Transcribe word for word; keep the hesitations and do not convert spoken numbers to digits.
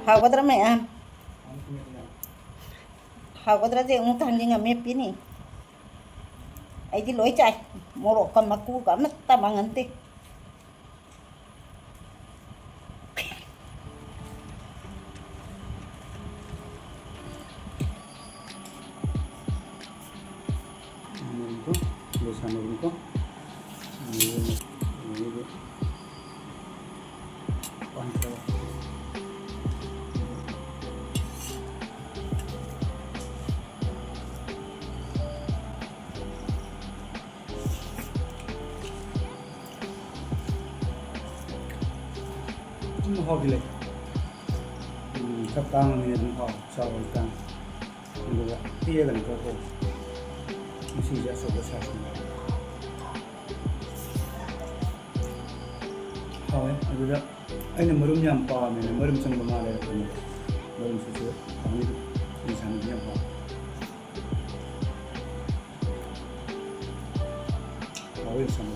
ꯍꯥꯎꯒꯗ꯭ꯔꯥ ꯃꯌꯥꯝ? ꯍꯥꯎꯒꯗ꯭ꯔꯗꯤ ꯑꯃꯨꯛ ꯊꯥꯡꯖꯤꯡ ꯑꯃꯦꯠꯄꯤꯅꯤ꯫ ꯑꯩꯗꯤ ꯂꯣꯏ ꯆꯥꯏ꯫ ꯃꯣꯔꯣꯛꯀ ꯃꯀꯨꯒ ꯑꯃꯠꯇ ꯃꯥꯡꯍꯟꯗꯦ꯫ ꯂꯣꯏꯁꯟꯅꯕꯅꯤꯀꯣ꯫ ꯑꯗꯨꯝ ꯍꯥꯎꯗꯤ ꯂꯩ꯫ ꯎꯝ, ꯈꯔ ꯇꯥꯡꯉꯃꯤꯅ ꯑꯗꯨꯝ ꯍꯥꯎ, ꯆꯥꯎꯔ ꯇꯥꯡ꯫ ꯑꯗꯨꯒ ꯄꯤꯛꯑꯒꯅ ꯈꯔ ꯍꯣꯡ꯫ ꯉꯁꯤꯁꯦ ꯑꯆꯧꯕ size ꯅꯤ꯫ ꯍꯥꯎꯋꯦ꯫ ꯑꯗꯨꯗ ꯑꯩꯅ ꯃꯔꯨꯝ ꯌꯥꯝ ꯄꯥꯝꯃꯦꯅ ꯃꯔꯨꯝ ꯆꯪꯕ ꯃꯥ ꯂꯩꯔꯛꯄꯅꯦ꯫ ꯃꯔꯨꯝꯁꯤꯁꯨ ꯍꯥꯎꯅꯤ꯫ ꯌꯦꯟꯁꯥꯡꯗꯤ ꯌꯥꯝ ꯍꯥꯎꯋꯦ꯫ ꯍꯥꯎꯋꯦ ꯌꯦꯟꯁꯥꯡ꯫